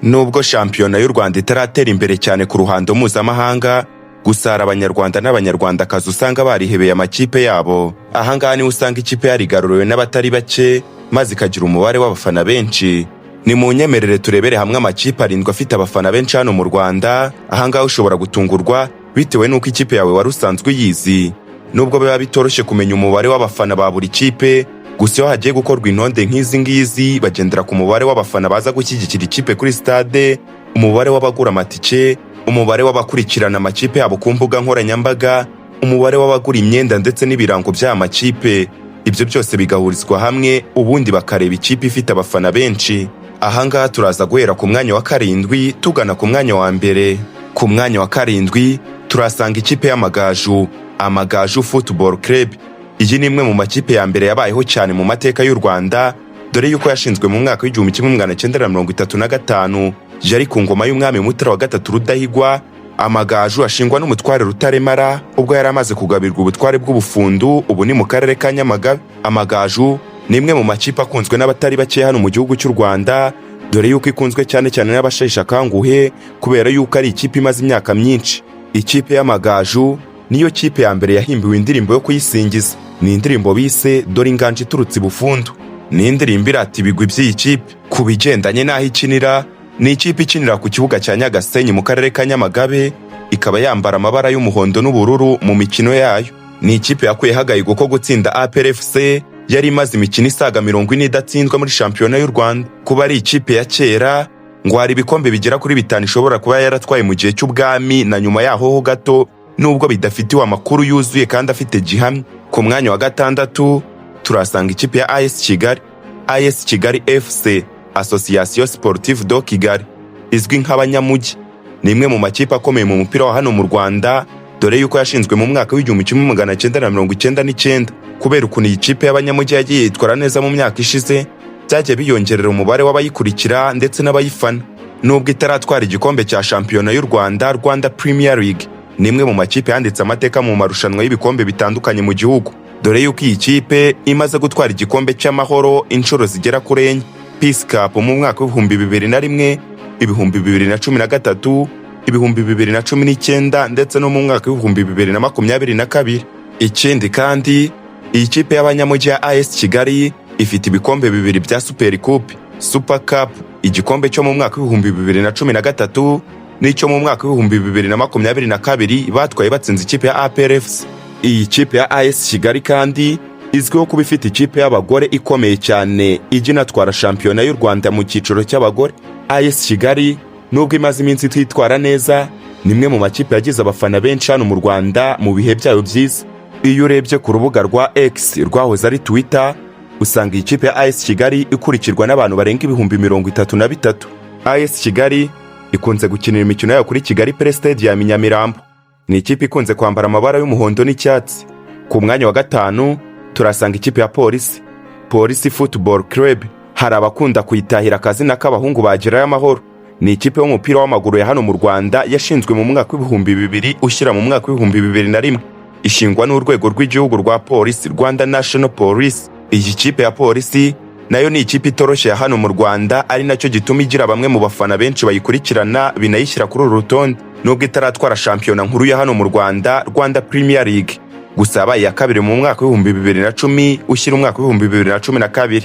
Nubwo shampiyona y'u Rwanda itaratera imbere cyane ku ruhando mpuzamahanga, gusa hari Abanyarwanda n'Abanyarwandakazi usanga barihebeye amakipe yabo. Ahangaha niho usanga ikipe yarigaruriwe n'abatari bake, maze ikagira umubare w'abafana benshi. Ni mu nyemerere turebere hamwe amakipe arindwi afite abafana benshi hano mu Rwanda. Ahangaha ushobora gutungurwa bitewe n'uko ikipe yawe wari usanzwe uyizi. Nubwo biba bitoroshye kumenya umubare w'abafana ba buri kipe, gusa iyo hagiye gukorwa intonde nk'izi ngizi, bagendera ku mubare w'abafana baza gushyigikira ikipe kuri stade, umubare w'abagura amatike, umubare w'abakurikirana amakipe yabo ku mbuga nkoranyambaga, umubare w'abagura imyenda ndetse n'ibirango by'aya makipe. Ibyo byose bigahurizwa hamwe, ubundi bakareba ikipe ifite abafana benshi. Ahangaha turaza guhera ku mwanya wa karindwi tugana ku mwanya wa mbere. Ku mwanya wa karindwi turasanga ikipe y'Amagaju, Amagaju Football Club. Iyi ni imwe mu makipe ya mbere yabayeho cyane mu mateka y'u Rwanda, dore yuko yashinzwe mu mwaka w'1935, yari ku ngoma y'umwami Mutara wa Gatatu Rudahigwa. Amagaju ashingwa n'umutware Rutaremara ubwo yari amaze kugabirwa ubutware bw'Ubufundu, ubu ni mu karere ka Nyamagabe. Amagaju ni imwe mu makipe akunzwe n'abatari bake hano mu gihugu cy'u Rwanda, dore yuko ikunzwe cyane cyane n'abasheshe akanguhe, kubera yuko ari ikipe imaze imyaka myinshi. Ikipe y'Amagaju niyo kipe ya mbere yahimbiwe indirimbo yo kuyisingiza. Ni indirimbo bise "Dore Inganji Iturutse i Bufundu". Ni indirimbo irata ibigwi by'iyi kipe. Ku bigendanye n'aho ikinira, ni ikipe ikinira ku kibuga cya Nyagasenyi mu karere ka Nyamagabe, ikaba yambara amabara y'umuhondo n'ubururu mu mikino yayo. Ni ikipe yakuyeho agahigo ko gutsinda APR FC yari imaze imikino isaga 40 idatsinzwe muri shampiyona y'u Rwanda. Kuba ari ikipe ya kera, ngo hari ibikombe bigera kuri bitanu ishobora kuba yaratwaye mu gihe cy'ubwami na nyuma yaho ho gato, nubwo bidafitiwe amakuru yuzuye kandi afite gihamya. Ku mwanya wa gatandatu turasanga ikipe ya AS Kigali, AS Kigali FC, Association Sportive de Kigali, izwi nk'Abanyamujyi. Ni imwe mu makipe akomeye mu mupira wa hano mu Rwanda, dore yuko yashinzwe mu mwaka w'1999. Kubera ukuntu iyi kipe y'Abanyamujyi yagiye yitwara neza mu myaka ishize, byagiye biyongerera umubare w'abayikurikira ndetse n'abayifana. Nubwo itaratwara igikombe cya shampiyona y'u Rwanda, Rwanda Premier League, ni imwe mu makipe yanditse amateka mu marushanwa y'ibikombe bitandukanye mu gihugu, dore yuko iyi kipe imaze gutwara igikombe cy'Amahoro inshuro zigera kuri enye, Peace Cup, mu mwaka w'2001, 2013, 2019 ndetse no mu mwaka w'2022. Ikindi kandi, iyi kipe y'Abanyamujyi ya AS Kigali ifite ibikombe bibiri bya Super Coupe, Super Cup, igikombe cyo mu mwaka w'2013 n'icyo mu mwaka w'2022 batwaye batsinze ikipe ya APR FC. Iyi kipe ya AS Kigali kandi izwiho kuba ifite ikipe y'abagore ikomeye cyane, ijya inatwara shampiyona y'u Rwanda mu cyiciro cy'abagore. AS Kigali, nubwo imaze iminsi ititwara neza, ni imwe mu makipe yagize abafana benshi hano mu Rwanda mu bihe byayo byiza. Iyo urebye ku rubuga rwa X, rwahoze ari Twitter, usanga iyi kipe ya AS Kigali ikurikirwa n'abantu barenga 33,000. AS Kigali ikunze gukinira imikino yayo kuri Kigali Pele Stadium i Nyamirambo. Ni ikipe ikunze kwambara amabara y'umuhondo n'icyatsi. Ku mwanya wa gatanu turasanga ikipe ya Polisi, Polisi Football Club. Hari abakunda kuyitahira akazina k'abahungu bagerayo amahoro. Ni ikipe y'umupira w'amaguru ya hano mu Rwanda yashinzwe mu mwaka w'2000 ushyira mu mwaka w'2001, ishingwa n'urwego rw'igihugu rwa polisi, Rwanda National Police. Iyi kipe ya Polisi nayo ni ikipe itoroshye ya hano mu Rwanda, ari nacyo gituma igira bamwe mu bafana benshi bayikurikirana, binayishyira kuri uru rutonde. Nubwo itaratwara shampiyona nkuru ya hano mu Rwanda, Rwanda Premier League, gusa yabaye iya kabiri mu mwaka w'2010 ushyira umwaka w'2012.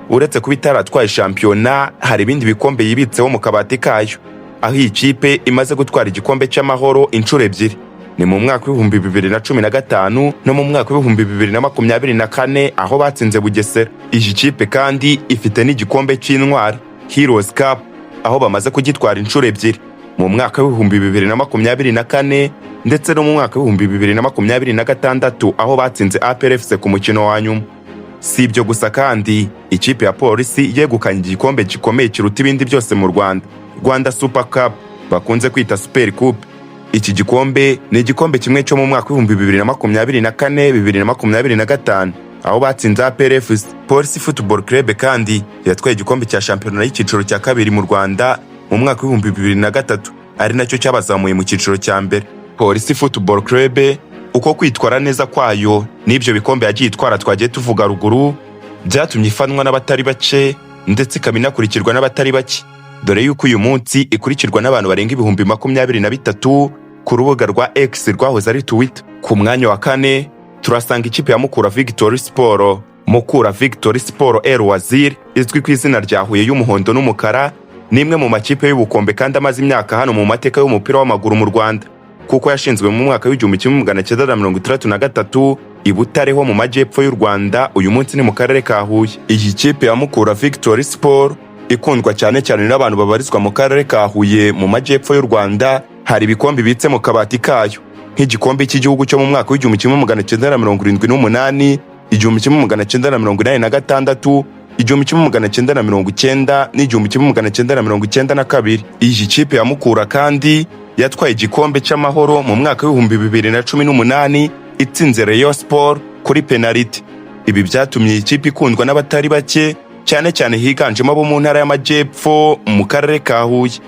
Uretse kuba itaratwaye shampiyona, hari ibindi bikombe yibitseho mu kabati kayo, aho iyi kipe imaze gutwara igikombe cy'Amahoro inshuro ebyiri. Ni mu mwaka w'2015 no mu mwaka w'2024, aho batsinze Bugesera. Iyi kipe kandi ifite n'igikombe cy'Intwari, Heroes Cup, aho bamaze kugitwara inshuro ebyiri, mu mwaka w'2024 ndetse no mu mwaka w'2026, aho batsinze APR FC ku mukino wa nyuma. Si ibyo gusa kandi, ikipe ya Polisi yegukanye igikombe gikomeye kiruta ibindi byose mu Rwanda, Rwanda Super Cup, bakunze kwita Super Coupe. Iki gikombe ni igikombe kimwe cyo mu mwaka w'2024, 2025, aho batsinze APR FC. Polisi Football Club kandi yatwaye igikombe cya shampiyona y'icyiciro cya kabiri mu Rwanda mu mwaka w'2003, ari nacyo cyabazamuye mu cyiciro cya mbere. Polisi Football Club, uko kwitwara neza kwayo n'ibyo bikombe yagiye itwara twagiye tuvuga ruguru, byatumye ifanwa n'abatari bake ndetse ikaba inakurikirwa n'abatari bake. Dore yuko uyu munsi ikurikirwa n'abantu barenga 23,000 ku rubuga rwa X rwahoze ari Twitter. Ku mwanya wa kane turasanga ikipe ya Mukura Victory Sport. Mukura Victory Sport El Wazir, izwi ku izina rya Huye y'umuhondo n'umukara, ni imwe mu makipe y'ubukombe kandi amaze imyaka hano mu mateka y'umupira w'amaguru mu Rwanda, kuko yashinzwe mu mwaka w'1963 i Butare ho mu majyepfo y'u Rwanda, uyu munsi ni mu karere ka Huye. Iyi kipe ya Mukura Victory Sport ikundwa cyane cyane n'abantu babarizwa mu karere ka Huye mu majyepfo y'u Rwanda. Hari ibikombe ibitse mu kabati kayo, nk'igikombe cy'igihugu cyo mu mwaka w'1978, 1986, 1990 n'1992. Iyi kipe ya Mukura kandi yatwaye igikombe cy'amahoro mu mwaka w'2018 itsinze Rayon Sport kuri penaliti. Ibi byatumye iyi kipe ikundwa n'abatari bake, cyane cyane higanjemo abo mu ntara y'Amajyepfo mu karere ka Huye.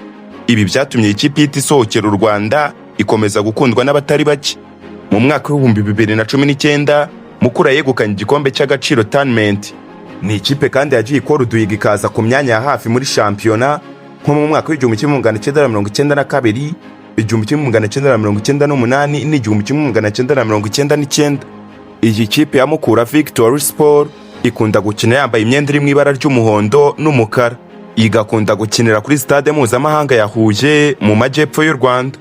Ibi byatumye iyi kipe ihita isohokera u Rwanda, ikomeza gukundwa n'abatari bake. Mu mwaka w'2019 Mukura yegukanye igikombe cy'Agaciro Tournament. Ni ikipe kandi yagiye ikora uduhigo, ikaza ku myanya ya hafi muri shampiyona, nko mu mwaka w'1992, 1998 n'1999. Iyi kipe ya Mukura Victory Sport ikunda gukina yambaye imyenda iri mu ibara ry'umuhondo n'umukara, igakunda gukinira kuri Stade Mpuzamahanga ya Huye mu majyepfo y'u Rwanda.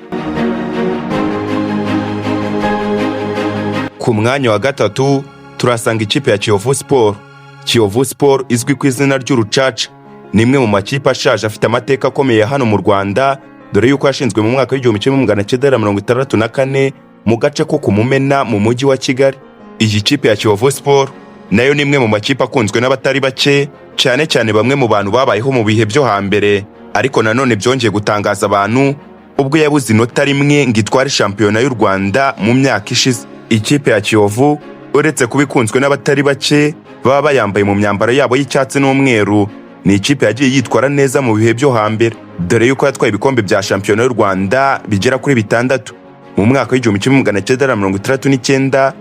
Ku mwanya wa gatatu turasanga ikipe ya Kiyovu Sport. Kiyovu Sport izwi ku izina ry'Urucaca ni imwe mu makipe ashaje afite amateka akomeye hano mu Rwanda, dore yuko yashinzwe mu mwaka w'1964 mu gace ko ku Mumena mu mujyi wa Kigali. Iyi kipe ya Kiyovu Sport nayo ni imwe mu makipe akunzwe n'abatari bake, cyane cyane bamwe mu bantu babayeho mu bihe byo hambere. Ariko nanone byongeye gutangaza abantu ubwo yabuze inota rimwe ngo itware shampiyona y'u Rwanda mu myaka ishize. Ikipe ya Kiyovu, uretse kuba ikunzwe n'abatari bake baba bayambaye mu myambaro yabo y'icyatsi n'umweru, ni ikipe yagiye yitwara neza mu bihe byo hambere, dore yuko yatwaye ibikombe bya shampiyona y'u Rwanda bigera kuri bitandatu: mu mwaka w'1969,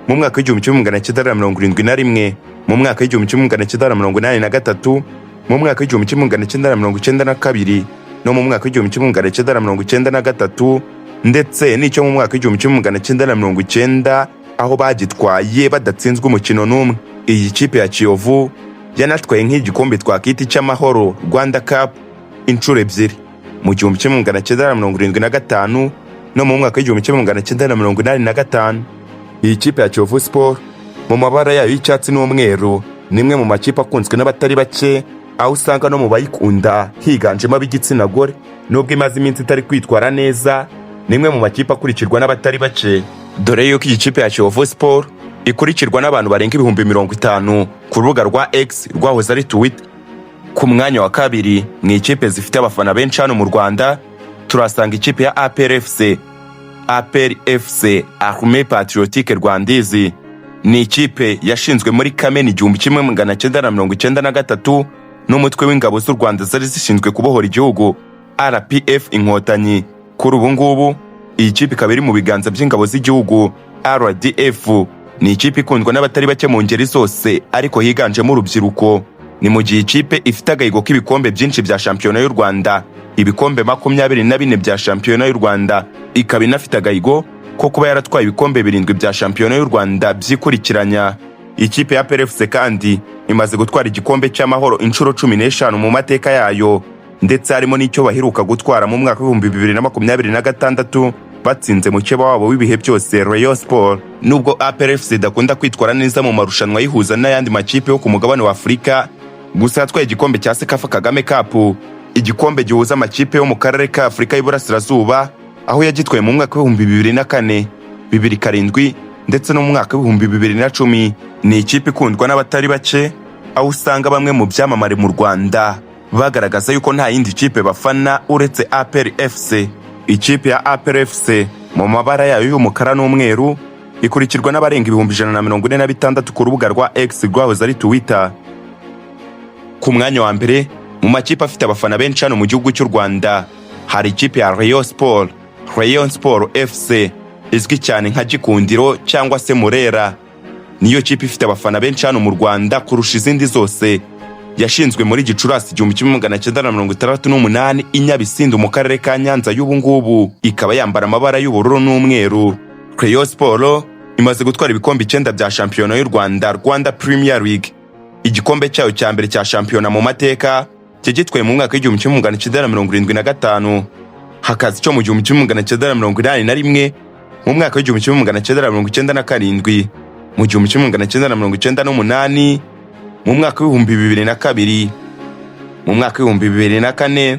mu mwaka w'1971, mu mwaka w'1983, mu mwaka w'1992 no mu mwaka w'1993, ndetse n'icyo mu mwaka w'1990 aho bagitwaye badatsinzwe umukino n'umwe. Iyi kipe ya Kiyovu yanatwaye nk'igikombe twakita icy'amahoro, Rwanda Cup, inshuro ebyiri, mu 1975 no mu mwaka w'1985. Iyi kipe ya Kiyovu Sport mu mabara yayo y'icyatsi n'umweru ni imwe mu makipe akunzwe n'abatari bake, aho usanga no mu bayikunda higanjemo ab'igitsina gore. Nubwo imaze iminsi itari kwitwara neza, ni imwe mu makipe akurikirwa n'abatari bake, dore yuko iyi kipe ya Kiyovu Sport ikurikirwa n'abantu barenga 50,000 ku rubuga rwa X rwahoze ari Twitter. Ku mwanya wa kabiri mu ikipe zifite abafana benshi hano mu Rwanda turasanga ikipe ya APR FC. APR FC, Armée Patriotique Rwandaise, ni ikipe yashinzwe muri Kamena 1993 n'umutwe w'ingabo z'u Rwanda zari zishinzwe kubohora igihugu, RPF Inkotanyi. Kuri ubu ngubu iyi kipe ikaba iri mu biganza by'ingabo z'igihugu, RDF. Ni ikipe ikundwa n'abatari bake mu ngeri zose, ariko higanjemo urubyiruko. Ni mu gihe ikipe ifite agahigo k'ibikombe byinshi bya shampiyona y'u Rwanda, ibikombe 24 bya shampiyona y'u Rwanda, ikaba inafite agahigo ko kuba yaratwaye ibikombe birindwi bya shampiyona y'u Rwanda byikurikiranya. Ikipe ya APR FC kandi imaze gutwara igikombe cy'amahoro inshuro 15 mu mateka yayo, ndetse harimo n'icyo baheruka gutwara mu mwaka w'2026 batsinze mukeba wabo w'ibihe byose, Rayon Sport. Nubwo APR FC idakunda kwitwara neza mu marushanwa yihuza n'ayandi makipe yo ku mugabane wa Afurika, gusa yatwaye igikombe cya CECAFA Kagame Cup, igikombe gihuza amakipe yo mu karere ka Afurika y'Iburasirazuba, aho yagitwaye mu mwaka w'2004, 2007 ndetse no mu mwaka w'2010. Ni ikipe ikundwa n'abatari bake, aho usanga bamwe mu byamamare mu Rwanda bagaragaza yuko nta yindi kipe bafana uretse APR FC. Ikipe ya APR FC mu mabara yayo y'umukara n'umweru ikurikirwa n'abarenga 146,000 ku rubuga rwa X rwahoze ari Twitter. Ku mwanya wa mbere mu makipe afite abafana benshi hano mu gihugu cy'u Rwanda hari ikipe ya Rayon Sport. Rayon Sport FC izwi cyane nka Gikundiro cyangwa se Murera, niyo kipe ifite abafana benshi hano mu Rwanda kurusha izindi zose. Yashinzwe muri Gicurasi 1968 i Nyabisindu mu karere ka Nyanza y'ubu ngubu, ikaba yambara amabara y'ubururu n'umweru. Rayon Sport imaze gutwara ibikombe 9 bya shampiyona y'u Rwanda, Rwanda Premier League. Igikombe cyayo cya mbere cya shampiyona mu mateka cyagitwaye mu mwaka w'1975, hakaza icyo mu 1981, mu mwaka w'1997, mu 1998, mu mwaka w'2002, mu mwaka w'2004,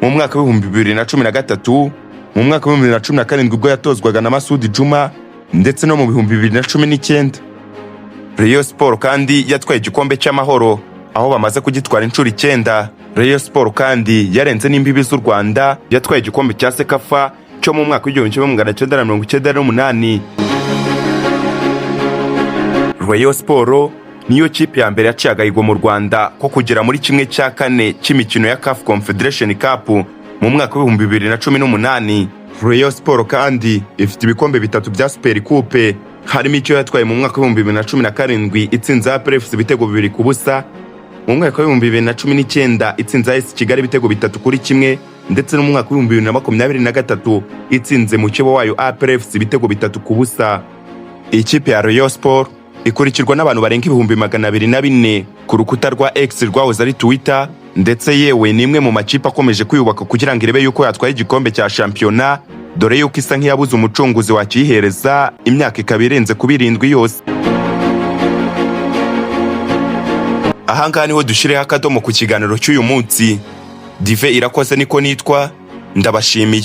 mu mwaka w'2013, mu mwaka w'2017 ubwo yatozwaga na Masudi Juma, ndetse no mu 2019. Rayon Sport kandi yatwaye igikombe cy'Amahoro, aho bamaze kugitwara inshuro 9. Rayon Sport kandi yarenze n'imbibi z'u Rwanda, yatwaye igikombe cya CECAFA cyo mu mwaka w'1998. Rayon Sport niyo kipe ya mbere yaciye agahigo mu Rwanda ko kugera muri 1/4 cy'imikino ya CAF Confederation Cup mu mwaka w'2018. Rayon Sport kandi ifite ibikombe bitatu bya Super Coupe, harimo icyo yatwaye mu mwaka w'2017 itsinze APR FC ibitego 2-0, mu mwaka w'2019 itsinze AS Kigali ibitego 3-1, ndetse no mu mwaka w'2023 itsinze mukeba wayo APR FC ibitego 3-0. Ikipe ya Rayon Sport ikurikirwa n'abantu barenga 204,000 ku rukuta rwa X rwahoze ari Twitter, ndetse yewe ni imwe mu makipe akomeje kwiyubaka kugira ngo irebe yuko yatwaye igikombe cya shampiyona, dore yuko isa nk'iyabuze umucunguzi wakiyihereza imyaka ikaba irenze kuba 7 yose. Ahangaha niho dushyireho akadomo ku kiganiro cy'uyu munsi. Dive Irakoze niko nitwa, ndabashimiye.